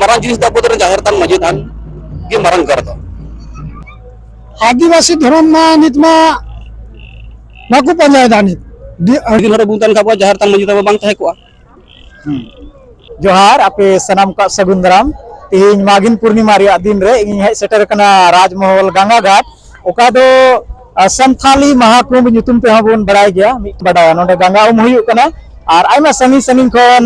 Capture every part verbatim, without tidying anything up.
ᱢᱟᱨᱟᱝ ᱡᱤᱱᱤᱥ ᱫᱚ ᱟᱵᱚ ᱫᱚ ᱡᱟᱦᱮᱨ ᱛᱷᱟᱱ, ᱢᱟᱹᱡᱷᱤ ᱛᱷᱟᱱ ᱜᱮ ᱢᱟᱨᱟᱝ ᱠᱟᱨ ᱫᱚ᱾ ᱟᱹᱫᱤᱵᱟᱹᱥᱤ ᱫᱷᱚᱨᱚᱢ ᱢᱟ ᱱᱤᱛ ᱢᱟ ᱵᱟᱠᱚ ᱯᱟᱸᱡᱟᱭᱮᱫᱟ ᱱᱤᱛ᱾ ᱫᱤ- ᱟᱹᱰᱤ ᱫᱤᱱ ᱦᱚᱲ ᱵᱚᱱ ᱛᱟᱦᱮᱱ ᱠᱷᱟᱱ ᱟᱵᱚᱣᱟᱜ ᱡᱟᱦᱮᱨ ᱛᱷᱟᱱ, ᱢᱟᱹᱡᱷᱤ ᱛᱷᱟᱱ ᱢᱟ ᱵᱟᱝ ᱛᱟᱦᱮᱸ ᱠᱚᱜᱼᱟ᱾ ᱦᱩᱸ᱾ ᱡᱚᱦᱟᱨ, ᱟᱯᱮ ᱥᱟᱱᱟᱢ ᱠᱚᱣᱟᱜ ᱥᱟᱹᱜᱩᱱ ᱫᱟᱨᱟᱢ᱾ ᱛᱮᱦᱮᱧ ᱢᱟᱜᱤᱱ ᱯᱩᱨᱱᱤᱢᱟ ᱨᱮᱭᱟᱜ ᱫᱤᱱ ᱨᱮ ᱤᱧ ᱦᱮᱡ ᱥᱮᱴᱮᱨ ᱟᱠᱟᱱᱟ ᱨᱟᱡᱽᱢᱚᱦᱚᱞ ᱜᱟᱝᱜᱟ ᱜᱷᱟᱴ, ᱚᱠᱟ ᱫᱚ, ᱟ, ᱥᱟᱱᱛᱷᱟᱞᱤ ᱢᱟᱦᱟᱠᱩᱢᱵᱷ ᱧᱩᱛᱩᱢ ᱛᱮᱦᱚᱸ ᱵᱚᱱ ᱵᱟᱲᱟᱭ ᱜᱮᱭᱟ᱾ ᱢᱤᱫ ᱵᱟᱰᱟᱭᱟ, ᱱᱚᱰᱮ ᱜᱟᱝᱜᱟ ᱩᱢ ᱦᱩᱭᱩᱜ ᱠᱟᱱᱟ ᱟᱨ ᱟᱭᱢᱟ ᱥᱟᱺᱜᱤᱧ ᱥᱟᱺᱜᱤᱧ ᱠᱷᱚᱱ,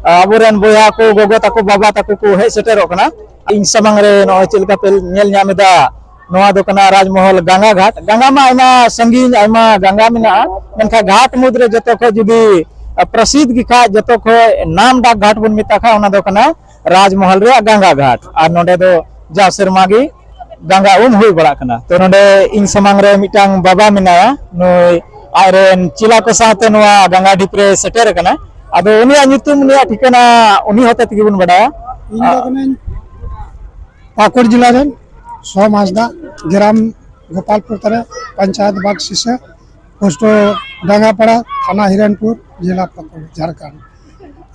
ᱟ, ᱟᱵᱚᱨᱮᱱ ᱵᱚᱭᱦᱟ ᱠᱚ, ᱜᱚᱜᱚ ᱛᱟᱠᱚ, ᱵᱟᱵᱟ ᱛᱟᱠᱚ ᱠᱚ ᱦᱮᱡ ᱥᱮᱴᱮᱨᱚᱜ ᱠᱟᱱᱟ᱾ ᱤᱧ ᱥᱟᱢᱟᱝ ᱨᱮ ᱱᱚᱜᱼᱚᱭ ᱪᱮᱫ ᱞᱮᱠᱟ ᱯᱮ ᱧᱮᱞ ᱧᱟᱢ ᱮᱫᱟ, ᱱᱚᱣᱟ ᱫᱚ ᱠᱟᱱᱟ ᱨᱟᱡᱽᱢᱚᱦᱚᱞ ᱜᱟᱝᱜᱟ ᱜᱷᱟᱴ᱾ ᱜᱟᱝᱜᱟ ᱢᱟ ᱟᱭᱢᱟ ᱥᱟᱺᱜᱤᱧ, ᱟᱭᱢᱟ ᱜᱟᱝᱜᱟ ᱢᱮᱱᱟᱜᱼᱟ, ᱢᱮᱱᱠᱷᱟᱱ ᱜᱷᱟᱴ ᱢᱩᱫᱽᱨᱮ ᱡᱚᱛᱚ ᱠᱷᱚᱡ ᱡᱩᱫᱤ, ᱟ, ᱯᱨᱚᱥᱤᱫᱷ ᱜᱮ ᱠᱷᱟᱡ, ᱡᱚᱛᱚ ᱠᱷᱚᱡ ᱱᱟᱢ ᱰᱟᱠ ᱜᱷᱟᱴ ᱵᱚᱱ ᱢᱮᱛᱟᱜ ᱠᱷᱟᱡ, ᱚᱱᱟ ᱫᱚ ᱠᱟᱱᱟ ᱨᱟᱡᱽᱢᱚᱦᱚᱞ ᱨᱮᱭᱟᱜ ᱜᱟᱝᱜᱟ ᱜᱷᱟᱴ᱾ ᱟᱨ ᱱᱚᱰᱮ ᱫᱚ ᱡᱟᱣ ᱥᱮᱨᱢᱟ ᱜᱮ ᱜᱟᱝᱜᱟ ᱩᱢ ᱦᱩᱭ ᱵᱟᱲᱟᱜ ᱠᱟᱱᱟ᱾ ᱛᱚ, ᱱᱚᱰᱮ ᱤᱧ ᱥᱟᱢᱟᱝ ᱨᱮ ᱢᱤᱫᱴᱟᱝ ᱵᱟᱵᱟ ᱢᱮᱱᱟᱭᱟ, ᱱᱩᱭ ᱟᱡᱨᱮᱱ ᱪᱮᱞᱟ ᱠᱚ ᱥᱟᱶᱛᱮ ᱱᱚᱣᱟ ᱜᱟᱝᱜᱟ ᱰᱷᱤᱯ ᱨᱮ ᱥᱮᱴᱮᱨ ᱟᱠᱟᱱᱟ᱾ ᱟᱫᱚ ᱩᱱᱤᱭᱟᱜ ᱧᱩᱛᱩᱢ, ᱩᱱᱤᱭᱟᱜ ᱴᱷᱤᱠᱟᱹᱱᱟ ᱩᱱᱤ ᱦᱚᱛᱮ ᱛᱮᱜᱮ ᱵᱚᱱ ᱵᱟᱰᱟᱭᱟ᱾ ᱤᱧ ᱫᱚ ᱠᱟᱹᱱᱟᱹᱧ ᱯᱟᱹᱠᱩᱲ ᱡᱮᱞᱟ ᱨᱮᱱ ᱥᱳᱢ ᱦᱟᱸᱥᱫᱟ, ᱜᱨᱟᱢ ᱜᱳᱯᱟᱞᱯᱩᱨ ᱛᱟᱨᱟ, ᱯᱚᱧᱪᱟᱭᱮᱛ ᱵᱟᱜᱽ ᱥᱤᱥᱟᱹ, ᱯᱳᱥᱴ ᱰᱟᱝᱜᱟᱯᱟᱲᱟ, ᱛᱷᱟᱱᱟ ᱦᱤᱨᱚᱱᱯᱩᱨ, ᱡᱮᱞᱟ ᱯᱟᱹᱠᱩᱲ, ᱡᱷᱟᱲᱠᱷᱚᱸᱰ᱾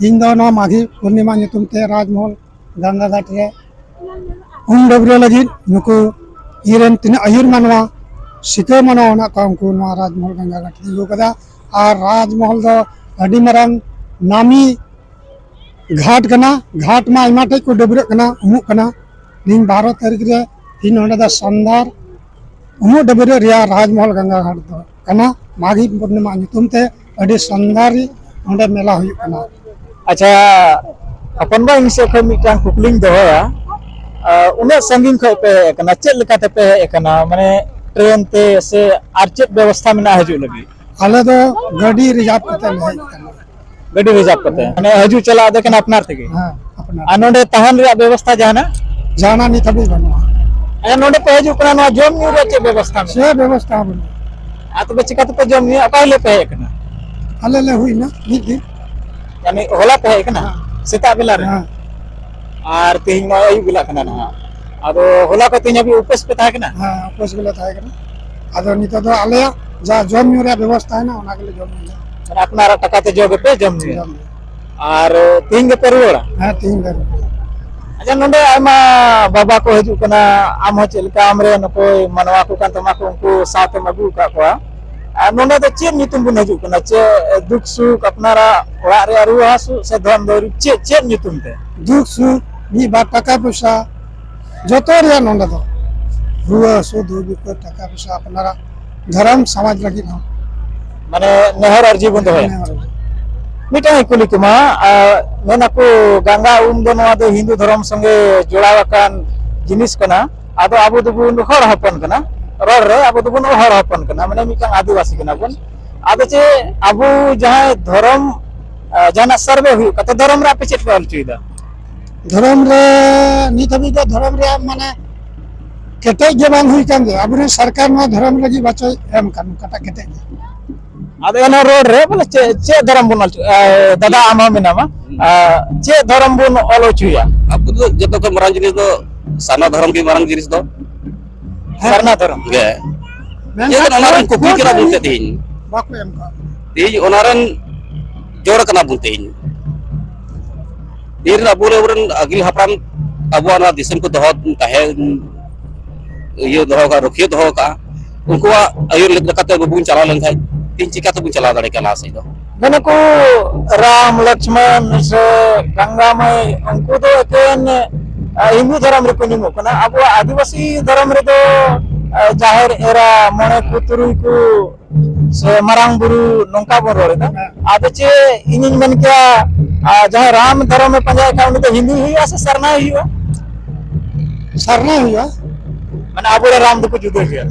ᱤᱧ ᱫᱚ ᱱᱚᱣᱟ ᱢᱟᱜᱷᱤ ᱯᱩᱨᱱᱤᱢᱟ ᱧᱩᱛᱩᱢ ᱛᱮ ᱨᱟᱡᱽᱢᱚᱦᱚᱞ ᱜᱟᱝᱜᱟ ᱜᱷᱟᱴ ᱨᱮ ᱩᱢ ᱰᱟᱹᱵᱽᱨᱟᱹ ᱞᱟᱹᱜᱤᱫ ᱱᱩᱠᱩ ᱤᱧ ᱨᱮᱱ ᱛᱤᱱᱟᱹᱜ ᱟᱹᱭᱩᱨ ᱢᱟᱱᱣᱟ, ᱥᱤᱠᱟᱹ ᱢᱟᱱᱣᱟ ᱢᱮᱱᱟᱜ ᱠᱚᱣᱟ, ᱩᱱᱠᱩ ᱱᱚᱣᱟ ᱨᱟᱡᱽᱢᱚᱦᱚᱞ ᱜᱟᱝᱜᱟ ᱜᱷᱟᱴ ᱤᱧ ᱟᱹᱜᱩ ᱠᱟᱫᱟ᱾ ᱟᱨ ᱨᱟᱡᱽᱢᱚᱦᱚᱞ ᱫᱚ ᱟᱹᱰᱤ ᱢᱟᱨᱟᱝ ᱱᱟᱢᱤ ᱜᱷᱟᱴ ᱠᱟᱱᱟ᱾ ᱜᱷᱟᱴ ᱢᱟ ᱟᱭᱢᱟ ᱴᱷᱮᱡ ᱠᱚ ᱰᱟᱹᱵᱽᱨᱟᱹᱜ ᱠᱟᱱᱟ, ᱩᱢᱩᱜ ᱠᱟᱱᱟ᱾ ᱛᱤᱦᱤᱧ ᱵᱟᱨᱚ ᱛᱟᱹᱨᱤᱠᱷ ᱨᱮ ᱛᱤᱦᱤᱧ ᱱᱚᱰᱮ ᱫᱚ ᱥᱟᱱᱫᱟᱨ ᱩᱢᱩᱜ ᱰᱟᱹᱵᱽᱨᱟᱹ ᱨᱮᱭᱟᱜ ᱨᱟᱡᱽᱢᱚᱦᱚᱞ ᱜᱟᱝᱜᱟ ᱜᱷᱟᱴ ᱫᱚ ᱠᱟᱱᱟ᱾ ᱢᱟᱜᱷᱤ ᱯᱩᱨᱱᱤᱢᱟ ᱧᱩᱛᱩᱢ ᱛᱮ ᱟᱹᱰᱤ ᱥᱟᱱᱫᱟᱨᱤ ᱱᱚᱰᱮ ᱢᱮᱞᱟ ᱦᱩᱭᱩᱜ ᱠᱟᱱᱟ᱾ ᱟᱪᱪᱷᱟ, ᱦᱚᱯᱚᱱ ᱵᱟ, ᱤᱧ ᱥᱮᱫ ᱠᱷᱚᱱ ᱢᱤᱫᱴᱟᱝ ᱠᱩᱠᱞᱤᱧ ᱫᱚᱦᱚᱭᱟ᱾ ᱟ, ᱩᱱᱟᱹᱜ ᱥᱟᱺᱜᱤᱧ ᱠᱷᱚᱱ ᱯᱮ ᱦᱮᱡ ᱟᱠᱟᱱᱟ, ᱪᱮᱫ ᱞᱮᱠᱟ ᱛᱮᱯᱮ ᱦᱮᱡ ᱟᱠᱟᱱᱟ? ᱢᱟᱱᱮ ᱴᱨᱮᱱ ᱛᱮ ᱥᱮ ᱟᱨ ᱪᱮᱫ ᱵᱮᱵᱚᱥᱛᱷᱟ ᱢᱮᱱᱟᱜᱼᱟ ᱦᱤᱡᱩᱜ ᱞᱟᱹᱜᱤᱫ? ᱟᱞᱮ ᱫᱚ ᱜᱟᱹᱰᱤ ᱨᱤᱡᱟᱨᱵᱷ ᱠᱟᱛᱮ ᱞᱮ ᱦᱮᱡ ᱟᱠᱟᱱᱟ᱾ ᱜᱟᱹᱰᱤ ᱨᱤᱡᱟᱨᱵᱷ ᱠᱟᱛᱮ? ᱦᱮᱸ᱾ ᱢᱟᱱᱮ ᱦᱤᱡᱩᱜ ᱪᱟᱞᱟᱜ ᱫᱚ ᱮᱠᱮᱱ ᱟᱯᱱᱟᱨ ᱛᱮᱜᱮ? ᱦᱮᱸ, ᱟᱯᱱᱟᱨ ᱟᱨ ᱛᱮᱜᱮ᱾ ᱱᱚᱰᱮ ᱛᱟᱦᱮᱱ ᱨᱮᱭᱟᱜ ᱵᱮᱵᱚᱥᱛᱷᱟ ᱡᱟᱦᱟᱱᱟᱜ? ᱡᱟᱦᱟᱱᱟᱜ ᱱᱤᱛ ᱦᱟᱹᱵᱤᱡ ᱵᱟᱹᱱᱩᱜᱼᱟ᱾ ᱟᱨ ᱱᱚᱰᱮ ᱯᱮ ᱦᱤᱡᱩᱜ ᱠᱟᱱᱟ, ᱱᱚᱣᱟ ᱡᱚᱢ ᱧᱩ ᱨᱮᱭᱟᱜ ᱪᱮᱫ ᱵᱮᱵᱚᱥᱛᱷᱟ ᱢᱮᱱᱟᱜᱼᱟ? ᱪᱮᱫ ᱵᱮᱵᱚᱥᱛᱷᱟ ᱦᱚᱸ ᱵᱟᱹᱱᱩᱜᱼᱟ᱾ ᱟᱨ ᱛᱚᱵᱮ ᱪᱤᱠᱟ ᱛᱮᱯᱮ ᱡᱚᱢ ᱧᱩᱭᱟ? ᱚᱠᱟ ᱦᱤᱞᱳᱜ ᱯᱮ ᱦᱮᱡ ᱟᱠᱟᱱᱟ? ᱟᱞᱮ ᱞᱮ ᱦᱩᱭᱱᱟ ᱢᱤᱫ ᱫᱤᱱ᱾ ᱭᱟᱱᱤ ᱦᱚᱞᱟ ᱯᱮ ᱦᱮᱡ ᱟᱠᱟᱱᱟ? ᱦᱮᱸ᱾ ᱥᱮᱛᱟᱜ ᱵᱮᱞᱟ ᱨᱮ? ᱦᱮᱸ᱾ ᱟᱨ ᱛᱮᱦᱮᱧ ᱱᱚᱜᱼᱚᱭ ᱟᱹᱭᱩᱵ ᱵᱮᱞᱟ ᱠᱟᱱᱟ ᱱᱟᱦᱟᱜ᱾ ᱟᱫᱚ ᱦᱚᱞᱟ ᱠᱷᱚᱱ ᱛᱮᱦᱮᱧ ᱦᱟᱹᱵᱤᱡ ᱩᱯᱟᱹᱥ ᱯᱮ ᱛᱟᱦᱮᱸ ᱠᱟᱱᱟ? ᱦᱮᱸ, ᱩᱯᱟᱹᱥ ᱜᱮᱞᱮ ᱛᱟᱦᱮᱸ ᱠᱟᱱᱟ᱾ ᱟᱫᱚ ᱱᱤᱛᱚᱜ ᱫᱚ ᱟᱞᱮᱭᱟᱜ ᱡᱟ ᱡᱚᱢ ᱧᱩ ᱨᱮᱭᱟᱜ ᱵᱮᱵᱚᱥᱛᱷᱟ ᱦᱮᱱᱟᱜ, ᱚᱱᱟ ᱜᱮᱞᱮ ᱡᱚᱢ ᱧᱩᱭᱟ᱾ ᱢᱟᱱᱮ ᱟᱯᱱᱟᱨᱟᱜ ᱴᱟᱠᱟ ᱛᱮ ᱡᱚ ᱜᱮᱯᱮ ᱡᱚᱢ ᱧᱩᱭᱟ? ᱡᱚᱢ ᱧᱩ᱾ ᱟᱨ ᱛᱮᱦᱮᱧ ᱜᱮᱯᱮ ᱨᱩᱣᱟᱹᱲᱟ? ᱦᱮᱸ, ᱛᱮᱦᱮᱧ ᱞᱮ ᱨᱩᱣᱟᱹᱲᱟ᱾ ᱟᱪᱪᱷᱟ, ᱱᱚᱰᱮ ᱟᱭᱢᱟ ᱵᱟᱵᱟ ᱠᱚ ᱦᱤᱡᱩᱜ ᱠᱟᱱᱟ, ᱟᱢ ᱦᱚᱸ ᱪᱮᱫ ᱞᱮᱠᱟ ᱟᱢᱨᱮᱱ ᱚᱠᱚᱭ ᱢᱟᱱᱣᱟ ᱠᱚ ᱠᱟᱱ ᱛᱟᱢᱟ ᱠᱚ, ᱩᱱᱠᱩ ᱥᱟᱶᱛᱮᱢ ᱟᱹᱜᱩ ᱟᱠᱟᱫ ᱠᱚᱣᱟ᱾ ᱟᱨ ᱱᱚᱰᱮ ᱫᱚ ᱪᱮᱫ ᱧᱩᱛᱩᱢ ᱵᱚᱱ ᱦᱤᱡᱩᱜ ᱠᱟᱱᱟ? ᱪᱮᱫ ᱫᱩᱠ ᱥᱩᱠ, ᱟᱯᱱᱟᱨᱟᱜ ᱚᱲᱟᱜ ᱨᱮᱭᱟᱜ ᱨᱩᱣᱟᱹ ᱦᱟᱹᱥᱩ ᱥᱮ ᱫᱷᱚᱱ ᱫᱩᱨᱤᱵᱽ, ᱪᱮᱫ, ᱪᱮᱫ ᱧᱩᱛᱩᱢ ᱛᱮ? ᱫᱩᱠ ᱥᱩᱠ, ᱢᱤᱫ ᱵᱟᱨ ᱴᱟᱠᱟ ᱯᱚᱭᱥᱟ, ᱡᱚᱛᱚ ᱨᱮᱭᱟᱜ ᱱᱚᱰᱮ ᱫᱚ ᱨᱩᱣᱟᱹ ᱦᱟᱹᱥᱩ, ᱫᱩᱠ ᱵᱤᱯᱚᱫ, ᱴᱟᱠᱟ ᱯᱚᱭᱥᱟ, ᱟᱯᱱᱟᱨᱟᱜ ᱫᱷᱚᱨᱚᱢ ᱥᱚᱢᱟᱡᱽ ᱞᱟᱹᱜᱤᱫ ᱦᱚᱸ᱾ ᱢᱟᱱᱮ ᱱᱮᱦᱚᱨ ᱟᱨᱡᱤ ᱵᱚᱱ ᱫᱚᱦᱚᱭᱟ᱾ ᱱᱮᱦᱚᱨ ᱟᱨᱡᱤ᱾ ᱢᱤᱫᱴᱟᱝ ᱤᱧ ᱠᱩᱞᱤ ᱠᱮᱢᱟ, ᱟᱨ ᱢᱮᱱᱟᱠᱚ ᱜᱟᱝᱜᱟ ᱩᱢ ᱫᱚ ᱱᱚᱣᱟ ᱫᱚ ᱦᱤᱱᱫᱩ ᱫᱷᱚᱨᱚᱢ ᱥᱚᱸᱜᱮ ᱡᱚᱲᱟᱣ ᱟᱠᱟᱱ ᱡᱤᱱᱤᱥ ᱠᱟᱱᱟ᱾ ᱟᱫᱚ ᱟᱵᱚ ᱫᱚᱵᱚᱱ ᱦᱚᱲ ᱦᱚᱯᱚᱱ ᱠᱟᱱᱟ, ᱨᱚᱲ ᱨᱮ ᱟᱵᱚ ᱫᱚᱵᱚᱱ ᱦᱚᱲ ᱦᱚᱯᱚᱱ ᱠᱟᱱᱟ, ᱢᱟᱱᱮ ᱢᱤᱫᱴᱟᱝ ᱟᱹᱫᱤᱵᱟᱹᱥᱤ ᱠᱟᱱᱟ ᱵᱚᱱ᱾ ᱟᱫᱚ ᱪᱮᱫ ᱟᱵᱚ ᱡᱟᱦᱟᱸᱭ ᱫᱷᱚᱨᱚᱢ, ᱟᱨ ᱡᱟᱦᱟᱱᱟᱜ ᱥᱟᱨᱵᱷᱮ ᱦᱩᱭᱩᱜ ᱠᱟᱱ ᱫᱷᱚᱨᱚᱢ ᱨᱮ ᱟᱯᱮ ᱪᱮᱫ ᱯᱮ ᱚᱞ ᱦᱚᱪᱚᱭᱮᱫᱟ? ᱫᱷᱚᱨᱚᱢ ᱨᱮ ᱱᱤᱛ ᱦᱟᱹᱵᱤᱡ ᱫᱚ ᱫᱷᱚᱨᱚᱢ ᱨᱮᱭᱟᱜ ᱢᱟᱱᱮ ᱠᱮᱴᱮᱡ ᱜᱮ ᱵᱟᱝ ᱦᱩᱭ ᱠᱟᱱ ᱜᱮᱭᱟ᱾ ᱟᱵᱚᱨᱮᱱ ᱥᱚᱨᱠᱟᱨ ᱱᱚᱣᱟ ᱫᱷᱚᱨᱚᱢ ᱞᱟᱹᱜᱤᱫ ᱵᱟᱪᱚᱭ ᱮᱢ ᱠᱟᱱ ᱚᱠᱟᱴᱟᱜ ᱠᱮᱴᱮᱡ ᱜᱮ᱾ ᱟᱫᱚ ᱮᱱᱦᱚᱸ ᱨᱚᱲ ᱨᱮ ᱵᱚᱞᱮ ᱪᱮᱫ, ᱪᱮᱫ ᱫᱷᱚᱨᱚᱢ ᱵᱚᱱ ᱚᱞ ᱦᱚᱪᱚ-, ᱮ, ᱫᱟᱫᱟ ᱟᱢ ᱦᱚᱸ ᱢᱮᱱᱟᱢᱟ, ᱮ, ᱪᱮᱫ ᱫᱷᱚᱨᱚᱢ ᱵᱚᱱ ᱚᱞ ᱦᱚᱪᱚᱭᱟ? ᱟᱵᱚ ᱫᱚ ᱡᱚᱛᱚ ᱠᱷᱚᱱ ᱢᱟᱨᱟᱝ ᱡᱤᱱᱤᱥ ᱫᱚ ᱥᱟᱨᱱᱟ ᱫᱷᱚᱨᱚᱢ ᱜᱮ ᱢᱟᱨᱟᱝ ᱡᱤᱱᱤᱥ ᱫᱚ᱾ ᱥᱟᱨᱱᱟ ᱫᱷᱚᱨᱚᱢ᱾ ᱜᱮ᱾ ᱢᱮᱱᱠᱷᱟᱱ ᱡᱮ ᱚᱱᱟ ᱨᱮᱱ ᱠᱚᱯᱤ ᱠᱟᱱᱟ ᱵᱚᱱ ᱛᱮ ᱛᱮᱦᱮᱧ᱾ ᱵᱟᱠᱚ ᱮᱢ ᱠᱟᱜ᱾ ᱛᱮᱦᱮᱧ ᱚᱱᱟ ᱨᱮᱱ ᱡᱚᱲ ᱠᱟᱱᱟ ᱵᱚᱱ ᱛᱮᱦᱮᱧ᱾ ᱛᱮᱦᱮᱧ ᱨᱮᱱ ᱟᱵᱚ ᱨᱮᱱ ᱟᱹᱜᱤᱞ ᱦᱟᱯᱲᱟᱢ ᱟᱵᱚᱣᱟᱜ ᱱᱚᱣᱟ ᱫᱤᱥᱚᱢ ᱠᱚ ᱫᱚᱦᱚ ᱛᱟᱦᱮᱸ, ᱤᱭᱟᱹ ᱫᱚᱦᱚ ᱠᱟᱜᱼᱟ, ᱨᱩᱠᱷᱤᱭᱟᱹ ᱫᱚᱦᱚ ᱠᱟᱜᱼᱟ᱾ ᱩᱱᱠᱩᱣᱟᱜ ᱟᱹᱭᱩᱨ ᱞᱮᱠᱟᱛᱮ ᱟᱵᱚ ᱵᱚᱱ ᱪᱟᱞᱟᱣ ᱞᱮᱱᱠᱷᱟᱱ ᱛᱮᱦᱮᱧ ᱪᱤᱠᱟᱹ ᱛᱮᱵᱚᱱ ᱪᱟᱞᱟᱣ ᱫᱟᱲᱮ ᱠᱮᱭᱟ ᱞᱟᱦᱟ ᱥᱮᱫ ᱫᱚ? ᱢᱮᱱᱟᱠᱚ ᱨᱟᱢ, ᱞᱚᱠᱥᱢᱚᱱ ᱥᱮ ᱜᱟᱝᱜᱟ ᱢᱟᱹᱭ, ᱩᱱᱠᱩ ᱫᱚ ᱮᱠᱮᱱ, ᱟ, ᱦᱤᱱᱫᱩ ᱫᱷᱚᱨᱚᱢ ᱨᱮᱠᱚ ᱧᱩᱢᱚᱜ ᱠᱟᱱᱟ᱾ ᱟᱵᱚᱣᱟᱜ ᱟᱹᱫᱤᱵᱟᱹᱥᱤ ᱫᱷᱚᱨᱚᱢ ᱨᱮᱫᱚ, ᱟ, ᱡᱟᱦᱮᱨ ᱮᱨᱟ, ᱢᱚᱬᱮ ᱠᱚ, ᱛᱩᱨᱩᱭ ᱠᱚ ᱥᱮ ᱢᱟᱨᱟᱝ ᱵᱩᱨᱩ ᱱᱚᱝᱠᱟ ᱵᱚᱱ ᱨᱚᱲ ᱮᱫᱟ᱾ ᱟᱫᱚ ᱪᱮᱫ ᱤᱧᱤᱧ ᱢᱮᱱ ᱠᱮᱭᱟ, ᱟ, ᱡᱟᱦᱟᱸᱭ ᱨᱟᱢ ᱫᱷᱚᱨᱚᱢᱮ ᱯᱟᱸᱡᱟᱭ ᱠᱷᱟᱱ ᱩᱱᱤ ᱫᱚ ᱦᱤᱱᱫᱩᱭ ᱦᱩᱭᱩᱜᱼᱟ ᱥᱮ ᱥᱟᱨᱱᱟᱭ ᱦᱩᱭᱩᱜᱼᱟ? ᱥᱟᱨᱱᱟᱭ ᱦᱩᱭᱩᱜᱼᱟ᱾ ᱢᱟᱱᱮ ᱟᱵᱚᱨᱮᱱ ᱨᱟᱢ ᱫᱚᱠᱚ ᱡᱩᱫᱟᱹ ᱜᱮᱭᱟ᱾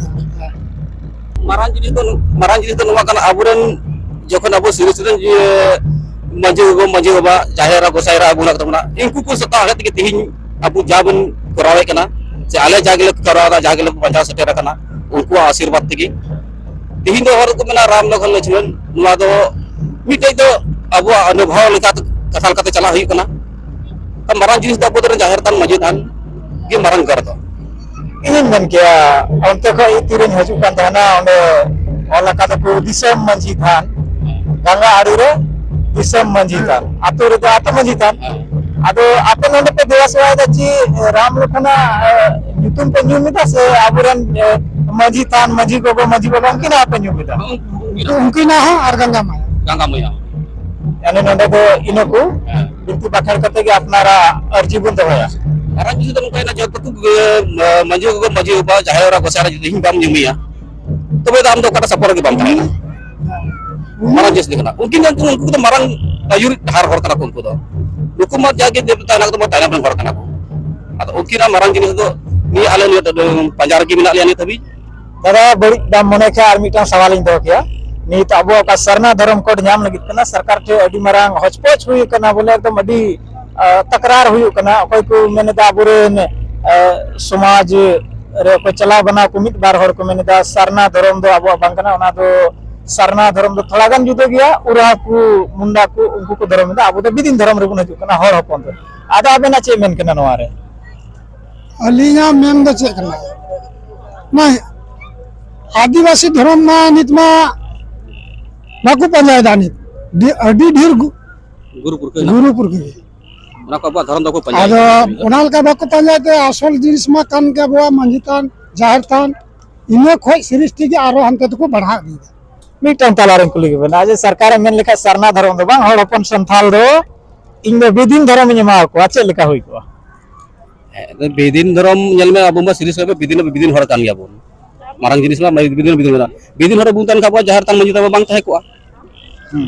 ᱢᱟᱨᱟᱝ ᱡᱤᱱᱤᱥ ᱫᱚ, ᱢᱟᱨᱟᱝ ᱡᱤᱱᱤᱥ ᱫᱚ ᱱᱚᱣᱟ ᱠᱟᱱᱟ, ᱟᱵᱚᱨᱮᱱ ᱡᱚᱠᱷᱚᱱ ᱟᱵᱚ ᱥᱤᱨᱤᱥ ᱨᱮᱱ ᱡᱮ ᱢᱟᱹᱡᱷᱤ ᱵᱟᱵᱟ, ᱢᱟᱹᱡᱷᱤ ᱵᱟᱵᱟ, ᱡᱟᱦᱮᱨ ᱟᱭᱳ, ᱜᱚᱸᱥᱟᱭ ᱮᱨᱟ ᱟᱵᱚ ᱢᱮᱱᱟᱜ ᱛᱟᱵᱚᱱᱟ, ᱩᱱᱠᱩ ᱠᱚ ᱥᱟᱛᱟᱣ ᱦᱮᱡ ᱛᱮᱜᱮ ᱛᱮᱦᱮᱧ ᱟᱵᱚ ᱡᱟ ᱵᱚᱱ ᱠᱚᱨᱟᱣᱮᱫ ᱠᱟᱱᱟ, ᱥᱮ ᱟᱞᱮ ᱡᱟ ᱜᱮᱞᱮ ᱠᱚᱨᱟᱣ ᱮᱫᱟ, ᱡᱟ ᱜᱮᱞᱮ ᱵᱟᱧᱪᱟᱣ ᱥᱮᱴᱮᱨ ᱟᱠᱟᱱᱟ, ᱩᱱᱠᱩᱣᱟᱜ ᱟᱥᱤᱨᱵᱟᱫᱽ ᱛᱮᱜᱮ ᱛᱮᱦᱮᱧ ᱫᱚ ᱦᱚᱲ ᱠᱚ ᱢᱮᱱᱟ ᱨᱟᱢ ᱞᱚᱠᱷᱚᱱ ᱞᱚᱪᱷᱢᱚᱱ, ᱱᱚᱣᱟ ᱫᱚ ᱢᱤᱫᱴᱮᱡ ᱫᱚ ᱟᱵᱚᱣᱟᱜ ᱚᱱᱩᱵᱷᱚᱵ ᱞᱮᱠᱟᱛᱮ ᱠᱟᱛᱷᱟ ᱞᱮᱠᱟᱛᱮ ᱪᱟᱞᱟᱜ ᱦᱩᱭᱩᱜ ᱠᱟᱱᱟ᱾ ᱟᱨ ᱢᱟᱨᱟᱝ ᱡᱤᱱᱤᱥ ᱫᱚ ᱟᱵᱚ ᱫᱚ ᱡᱟᱦᱮᱨ ᱛᱷᱟᱱ, ᱢᱟᱹᱡᱷᱤ ᱛᱷᱟᱱ ᱜᱮ ᱢᱟᱨᱟᱝ ᱜᱟᱲ ᱫᱚ᱾ ᱤᱧᱤᱧ ᱢᱮᱱ ᱠᱮᱭᱟ, ᱚᱱᱛᱮ ᱠᱷᱚᱡ ᱛᱤᱨᱤᱧ ᱦᱤᱡᱩᱜ ᱠᱟᱱ ᱛᱟᱦᱮᱱᱟ, ᱚᱸᱰᱮ ᱚᱞ ᱟᱠᱟᱫᱟ ᱠᱚ ᱫᱤᱥᱚᱢ ᱢᱟᱹᱡᱷᱤ ᱛᱷᱟᱱ, ᱜᱟᱝᱜᱟ ᱟᱲᱮ ᱨᱮ ᱫᱤᱥᱚᱢ ᱢᱟᱹᱡᱷᱤ ᱛᱷᱟᱱ, ᱟᱛᱳ ᱨᱮᱫᱚ ᱟᱛᱳ ᱢᱟᱹᱡᱷᱤ ᱛᱷᱟᱱ᱾ ᱟᱫᱚ ᱟᱯᱮ ᱱᱚᱰᱮ ᱯᱮ ᱫᱮᱵᱟ ᱥᱮᱵᱟᱭᱮᱫᱟ ᱪᱮ ᱨᱟᱢ ᱞᱚᱠᱷᱚᱱᱟᱜ, ᱮ, ᱧᱩᱛᱩᱢ ᱯᱮ ᱧᱩᱢ ᱮᱫᱟ ᱥᱮ ᱟᱵᱚᱨᱮᱱ, ᱮ, ᱢᱟᱹᱡᱷᱤ ᱛᱷᱟᱱ, ᱢᱟᱹᱡᱷᱤ ᱜᱚᱜᱚ, ᱢᱟᱹᱡᱷᱤ ᱵᱟᱵᱟ ᱩᱱᱠᱤᱱᱟᱜ ᱯᱮ ᱧᱩᱢ ᱮᱫᱟ? ᱩᱱᱠᱤᱱᱟᱜ ᱦᱚᱸ ᱟᱨ ᱜᱟᱝᱜᱟ ᱢᱟᱭᱟ᱾ ᱜᱟᱝᱜᱟ ᱢᱟᱭᱟ᱾ ᱟᱞᱮ ᱱᱚᱰᱮ ᱫᱚ ᱤᱱᱟᱹ ᱠᱚ ᱦᱮᱸ᱾ ᱵᱤᱱᱛᱤ ᱵᱟᱠᱷᱮᱲ ᱠᱟᱛᱮ ᱜᱮ ᱟᱯᱱᱟᱨᱟᱜ ᱟᱹᱨᱡᱤ ᱵᱚᱱ ᱫᱚᱦᱚᱭᱟ᱾ ᱟᱨ ᱡᱩᱫᱤ ᱱᱚᱝᱠᱟ ᱡᱚᱛᱚ ᱠᱚ, ᱮ, ᱢᱟᱹᱡᱷᱤ ᱜᱚᱜᱚ, ᱢᱟᱹᱡᱷᱤ ᱵᱟᱵᱟ, ᱡᱟᱦᱮᱨ ᱮᱨᱟ, ᱜᱚᱸᱥᱟᱭ ᱮᱨᱟ ᱡᱩᱫᱤ ᱤᱧ ᱵᱟᱢ ᱧᱩᱢᱮᱭᱟ, ᱛᱚᱵᱮ ᱫᱚ ᱟᱢ ᱫᱚ ᱚᱠᱟᱴᱟᱜ ᱥᱟᱯᱚᱨ ᱨᱮᱜᱮ ᱵᱟᱢ ᱛᱟᱦᱮᱱᱟ᱾ ᱢᱟᱨᱟᱝ ᱡᱤᱱᱤᱥ ᱫᱚ ᱠᱟᱱᱟ᱾ ᱩᱱᱠᱤᱱ ᱫᱚ, ᱩᱱᱠᱩ, ᱩᱱᱠᱩ ᱫᱚ ᱢᱟᱨᱟᱝ ᱟᱹᱭᱩᱨᱤᱡ ᱰᱟᱦᱟᱨ ᱦᱚᱲ ᱠᱟᱱᱟ ᱠᱚ ᱩᱱᱠᱩ ᱫᱚ᱾ ᱱᱩᱠᱩ ᱢᱟ ᱡᱟᱜᱮ ᱫᱮᱵᱚᱛᱟ ᱦᱮᱱᱟᱜ ᱠᱚ ᱛᱟᱵᱚᱱᱟ, ᱛᱟᱭᱱᱚᱢ ᱨᱮᱱ ᱦᱚᱲ ᱠᱟᱱᱟ ᱠᱚ᱾ ᱟᱫᱚ ᱩᱱᱠᱤᱱᱟᱜ ᱢᱟᱨᱟᱝ ᱡᱤᱱᱤᱥ ᱫᱚ ᱱᱤᱭᱟᱹ ᱟᱞᱮ ᱱᱤᱭᱟᱹ ᱯᱟᱸᱡᱟ ᱨᱮᱜᱮ ᱢᱮᱱᱟᱜ ᱞᱮᱭᱟ ᱱᱤᱛ ᱦᱟᱹᱵᱤᱡ᱾ ᱫᱟᱫᱟ, ᱵᱟᱹᱲᱤᱡ ᱵᱟᱢ ᱢᱚᱱᱮ ᱠᱷᱟᱱ ᱟᱨ ᱢᱤᱫᱴᱟᱝ ᱥᱟᱣᱟᱞᱤᱧ ᱫᱚᱦᱚ ᱠᱮᱭᱟ᱾ ᱱᱤᱛ ᱟᱵᱚ ᱚᱠᱟ ᱥᱟᱨᱱᱟ ᱫᱷᱚᱨᱚᱢ ᱠᱳᱰ ᱧᱟᱢ ᱞᱟᱹᱜᱤᱫ ᱠᱟᱱᱟ, ᱥᱚᱨᱠᱟᱨ ᱴᱷᱮᱱ ᱟᱹᱰᱤ ᱢᱟᱨᱟᱝ ᱦᱚᱪᱯᱚᱪ ᱦᱩᱭ ᱟᱠᱟᱱᱟ, ᱵᱚᱞᱮ ᱮᱠᱫᱚᱢ ᱟᱹᱰᱤ, ᱟ, ᱛᱟᱠᱨᱟᱨ ᱦᱩᱭᱩᱜ ᱠᱟᱱᱟ᱾ ᱚᱠᱚᱭ ᱠᱚ ᱢᱮᱱ ᱮᱫᱟ ᱟᱵᱚᱨᱮᱱ, ᱟ, ᱥᱚᱢᱟᱡᱽ ᱨᱮ ᱚᱠᱚᱭ ᱪᱟᱞᱟᱣ ᱵᱟᱱᱟᱣ ᱠᱚ ᱢᱤᱫ ᱵᱟᱨ ᱦᱚᱲ ᱠᱚ ᱢᱮᱱ ᱮᱫᱟ ᱥᱟᱨᱱᱟ ᱫᱷᱚᱨᱚᱢ ᱫᱚ ᱟᱵᱚᱣᱟᱜ ᱵᱟᱝ ᱠᱟᱱᱟ, ᱚᱱᱟ ᱫᱚ ᱥᱟᱨᱱᱟ ᱫᱷᱚᱨᱚᱢ ᱫᱚ ᱛᱷᱚᱲᱟ ᱜᱟᱱ ᱡᱩᱫᱟᱹ ᱜᱮᱭᱟ, ᱩᱨᱟ ᱠᱚ, ᱢᱩᱱᱰᱟ ᱠᱚ, ᱩᱱᱠᱩ ᱠᱚ ᱫᱷᱚᱨᱚᱢ ᱮᱫᱟ, ᱟᱵᱚ ᱫᱚ ᱵᱤᱫᱤᱱ ᱫᱷᱚᱨᱚᱢ ᱨᱮᱵᱚᱱ ᱦᱤᱡᱩᱜ ᱠᱟᱱᱟ ᱦᱚᱲ ᱦᱚᱯᱚᱱ ᱫᱚ᱾ ᱟᱫᱚ ᱟᱵᱮᱱᱟᱜ ᱪᱮᱫ ᱢᱮᱱ ᱠᱟᱱᱟ ᱱᱚᱣᱟ ᱨᱮ? ᱟᱹᱞᱤᱧᱟᱜ ᱢᱮᱱ ᱫᱚ ᱪᱮᱫ ᱠᱟᱱᱟ, ᱢᱟ ᱟᱹᱫᱤᱵᱟᱹᱥᱤ ᱫᱷᱚᱨᱚᱢ ᱢᱟ ᱱᱤᱛ ᱢᱟ ᱵᱟᱠᱚ ᱯᱟᱸᱡᱟᱭᱮᱫᱟ᱾ ᱱᱤᱛ ᱰᱷᱮ-, ᱟᱹᱰᱤ ᱰᱷᱮᱨ ᱜᱩ-, ᱜᱩᱨᱩ ᱯᱩᱨᱠᱷᱟᱹ ᱦᱮᱱᱟᱜ ᱜᱩᱨᱩ ᱠᱚᱣᱟ᱾ ᱯᱩᱨᱠᱷᱟᱹ ᱜᱮ᱾ ᱚᱱᱟ ᱠᱚ ᱟᱵᱚᱣᱟᱜ ᱫᱷᱚᱨᱚᱢ ᱫᱚᱠᱚ ᱯᱟᱸᱡᱟᱭᱮᱫᱟ᱾ ᱟᱫᱚ ᱚᱱᱟ ᱞᱮᱠᱟ ᱵᱟᱠᱚ ᱯᱟᱸᱡᱟᱭᱮᱫ ᱛᱮ ᱟᱥᱚᱞ ᱡᱤᱱᱤᱥ ᱢᱟ ᱠᱟᱱ ᱜᱮ ᱟᱵᱚᱣᱟᱜ ᱢᱟᱹᱡᱷᱤ ᱛᱷᱟᱱ, ᱡᱟᱦᱮᱨ ᱛᱷᱟᱱ, ᱤᱱᱟᱹ ᱠᱷᱚᱡ ᱥᱨᱤᱥᱴᱤ ᱜᱮ ᱟᱨᱦᱚᱸ ᱦᱟᱱᱛᱮ ᱫᱚᱠᱚ ᱵᱟᱲᱦᱟᱣ ᱤᱫᱤᱭᱮᱫᱟ᱾ ᱢᱤᱫᱴᱟᱝ ᱛᱟᱞᱟᱨᱮᱧ ᱠᱩᱞᱤ ᱠᱮᱵᱮᱱᱟ, ᱡᱮ ᱥᱚᱨᱠᱟᱨᱮ ᱢᱮᱱ ᱞᱮᱠᱷᱟᱡ ᱥᱟᱨᱱᱟ ᱫᱷᱚᱨᱚᱢ ᱫᱚ ᱵᱟᱝ, ᱦᱚᱲ ᱦᱚᱯᱚᱱ ᱥᱟᱱᱛᱟᱞ ᱫᱚ ᱤᱧ ᱫᱚ ᱵᱤᱫᱤᱱ ᱫᱷᱚᱨᱚᱢᱤᱧ ᱮᱢᱟ ᱠᱚᱣᱟ, ᱪᱮᱫ ᱞᱮᱠᱟ ᱦᱩᱭ ᱠᱚᱜᱼᱟ? ᱦᱮᱸ, ᱵᱤᱫᱤᱱ ᱫᱷᱚᱨᱚᱢ ᱧᱮᱞ ᱢᱮ, ᱟᱵᱚ ᱢᱟ ᱥᱤᱨᱤᱥ ᱵᱤᱫᱤᱱ ᱦᱚᱲ ᱠᱟᱱ ᱜᱮᱭᱟᱵᱚᱱ᱾ ᱢᱟᱨᱟᱝ ᱡᱤᱱᱤᱥ ᱢᱟ ᱵᱤᱫᱤᱱ, ᱵᱤᱫᱤᱱ ᱦᱚᱲ ᱵᱟᱝ ᱛᱟᱦᱮᱸ ᱠᱚᱜᱼᱟ, ᱡᱟᱦᱮᱨ ᱛᱷᱟᱱ ᱢᱟᱹᱡᱷᱤ ᱛᱟᱵᱚ ᱵᱟᱝ ᱛᱟᱦᱮᱸ ᱠᱚᱜᱼᱟ᱾ ᱦᱩᱸ᱾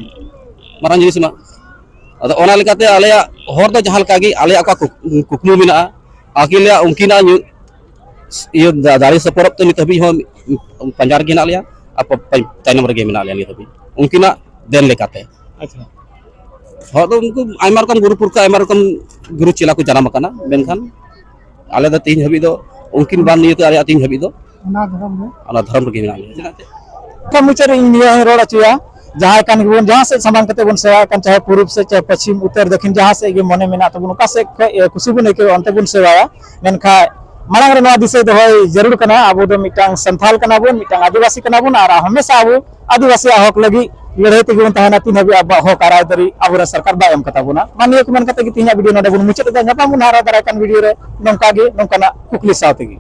ᱢᱟᱨᱟᱝ ᱡᱤᱱᱤᱥ ᱢᱟ᱾ ᱟᱫᱚ ᱚᱱᱟ ᱞᱮᱠᱟᱛᱮ ᱟᱞᱮᱭᱟᱜ ᱦᱚᱨ ᱫᱚ ᱡᱟᱦᱟᱸ ᱞᱮᱠᱟ ᱜᱮ, ᱟᱞᱮᱭᱟᱜ ᱚᱠᱟ ᱠᱩᱠ-, ᱠᱩᱠᱢᱩ ᱢᱮᱱᱟᱜᱼᱟ, ᱟᱹᱠᱤᱱ ᱞᱮᱭᱟ ᱩᱱᱠᱤᱱᱟᱜ ᱧᱩ-, ᱤᱭᱟᱹ ᱫᱟ-, ᱫᱟᱲᱮ ᱥᱚᱯᱚᱨᱚᱫ ᱛᱮ ᱱᱤᱛ ᱦᱟᱹᱵᱤᱡ ᱦᱚᱸ ᱯᱟᱸᱡᱟ ᱨᱮᱜᱮ ᱦᱮᱱᱟᱜ ᱞᱮᱭᱟ ᱟᱨ ᱯᱟ-, ᱯᱟ-, ᱛᱟᱭᱱᱚᱢ ᱨᱮᱜᱮ ᱢᱮᱱᱟᱜ ᱞᱮᱭᱟ ᱱᱤᱛ ᱦᱟᱹᱵᱤᱡ ᱩᱱᱠᱤᱱᱟᱜ ᱫᱮᱱ ᱞᱮᱠᱟᱛᱮ᱾ ᱟᱪᱪᱷᱟ᱾ ᱦᱚᱲ ᱫᱚ ᱩᱱᱠᱩ ᱟᱭᱢᱟ ᱨᱚᱠᱚᱢ ᱜᱩᱨᱩ ᱯᱩᱨᱠᱷᱟᱹ, ᱟᱭᱢᱟ ᱨᱚᱠᱚᱢ ᱜᱩᱨᱩ ᱪᱮᱞᱟ ᱠᱚ ᱡᱟᱱᱟᱢ ᱟᱠᱟᱱᱟ, ᱢᱮᱱᱠᱷᱟᱱ ᱟᱞᱮ ᱫᱚ ᱛᱮᱦᱮᱧ ᱦᱟᱹᱵᱤᱡ ᱫᱚ ᱩᱱᱠᱤᱱ ᱵᱟᱝ ᱱᱤᱭᱟᱹᱛᱮ ᱟᱞᱮᱭᱟᱜ ᱛᱮᱦᱮᱧ ᱦᱟᱹᱵᱤᱡ ᱫᱚ ᱚᱱᱟ ᱫᱷᱚᱨᱚᱢ ᱨᱮ᱾ ᱚᱱᱟ ᱫᱷᱚᱨᱚᱢ ᱨᱮᱜᱮ ᱢᱮᱱᱟᱜ ᱞᱮᱭᱟ᱾ ᱪᱮᱫᱟᱜ ᱥᱮ ᱠᱷᱟᱱ ᱢᱩᱪᱟᱹᱫ ᱨᱮ ᱤᱧ ᱱᱤᱭᱟᱹ ᱦᱚᱸᱧ ᱨᱚᱲ ᱦᱚᱪᱚᱭᱟ, ᱡᱟᱦᱟᱸᱭ ᱠᱟᱱ ᱜᱮᱵᱚᱱ, ᱡᱟᱦᱟᱸ ᱥᱮᱫ ᱥᱟᱢᱟᱝ ᱠᱟᱛᱮ ᱵᱚᱱ ᱥᱮᱵᱟᱭᱮᱫ ᱠᱟᱱ, ᱪᱟᱦᱮ ᱯᱩᱨᱩᱵ ᱥᱮᱫ, ᱪᱟᱦᱮ ᱯᱚᱪᱷᱤᱢ, ᱩᱛᱛᱚᱨ, ᱫᱚᱠᱷᱤᱱ, ᱡᱟᱦᱟᱸ ᱥᱮᱫ ᱜᱮ ᱢᱚᱱᱮ ᱢᱮᱱᱟᱜ ᱛᱟᱵᱚᱱ, ᱚᱠᱟ ᱥᱮᱫ ᱠᱷᱚᱱ, ᱮ, ᱠᱩᱥᱤ ᱵᱚᱱ ᱟᱹᱭᱠᱟᱹᱣᱟ, ᱚᱱᱛᱮ ᱵᱚᱱ ᱥᱮᱵᱟᱭᱟ᱾ ᱢᱮᱱᱠᱷᱟᱱ ᱢᱟᱲᱟᱝ ᱨᱮ ᱱᱚᱣᱟ ᱫᱤᱥᱟᱹ ᱫᱚᱦᱚᱭ ᱡᱟᱹᱨᱩᱲ ᱠᱟᱱᱟ, ᱟᱵᱚ ᱫᱚ ᱢᱤᱫᱴᱟᱝ ᱥᱟᱱᱛᱷᱟᱞ ᱠᱟᱱᱟ ᱵᱚᱱ, ᱢᱤᱫᱴᱟᱝ ᱟᱹᱫᱤᱵᱟᱹᱥᱤ ᱠᱟᱱᱟ ᱵᱚᱱ, ᱟᱨ ᱦᱟᱢᱮᱥᱟ ᱟᱵᱚ ᱟᱹᱫᱤᱵᱟᱹᱥᱤᱭᱟᱜ ᱦᱚᱠ ᱞᱟᱹᱜᱤᱫ ᱞᱟᱹᱲᱦᱟᱹᱭ ᱛᱮᱜᱮ ᱵᱚᱱ ᱛᱟᱦᱮᱱᱟ ᱛᱤᱱ ᱦᱟᱹᱵᱤᱡ ᱟᱵᱚᱣᱟᱜ ᱦᱚᱠ ᱟᱨ ᱟᱹᱭᱫᱟᱹᱨᱤ ᱟᱵᱚᱨᱮᱱ ᱥᱚᱨᱠᱟᱨ ᱵᱟᱭ ᱮᱢ ᱠᱟᱛᱟ ᱵᱚᱱᱟ᱾ ᱢᱟ ᱱᱤᱭᱟᱹ ᱠᱚ ᱢᱮᱱ ᱠᱟᱛᱮ ᱜᱮ ᱛᱮᱦᱮᱧᱟᱜ ᱵᱷᱤᱰᱤᱭᱳ ᱱᱚᱰᱮ ᱵᱚᱱ ᱢᱩᱪᱟᱹᱫ ᱮᱫᱟ᱾ ᱧᱟᱯᱟᱢ ᱵᱚᱱ ᱟᱨᱦᱚᱸ ᱫᱟᱨᱟᱭ ᱠᱟᱱ ᱵᱷᱤᱰᱤᱭᱳ ᱨᱮ ᱱᱚᱝᱠᱟ ᱜᱮ, ᱱᱚᱝᱠᱟᱱᱟᱜ ᱠᱩᱠᱞᱤ ᱥᱟᱶ ᱛᱮᱜᱮ᱾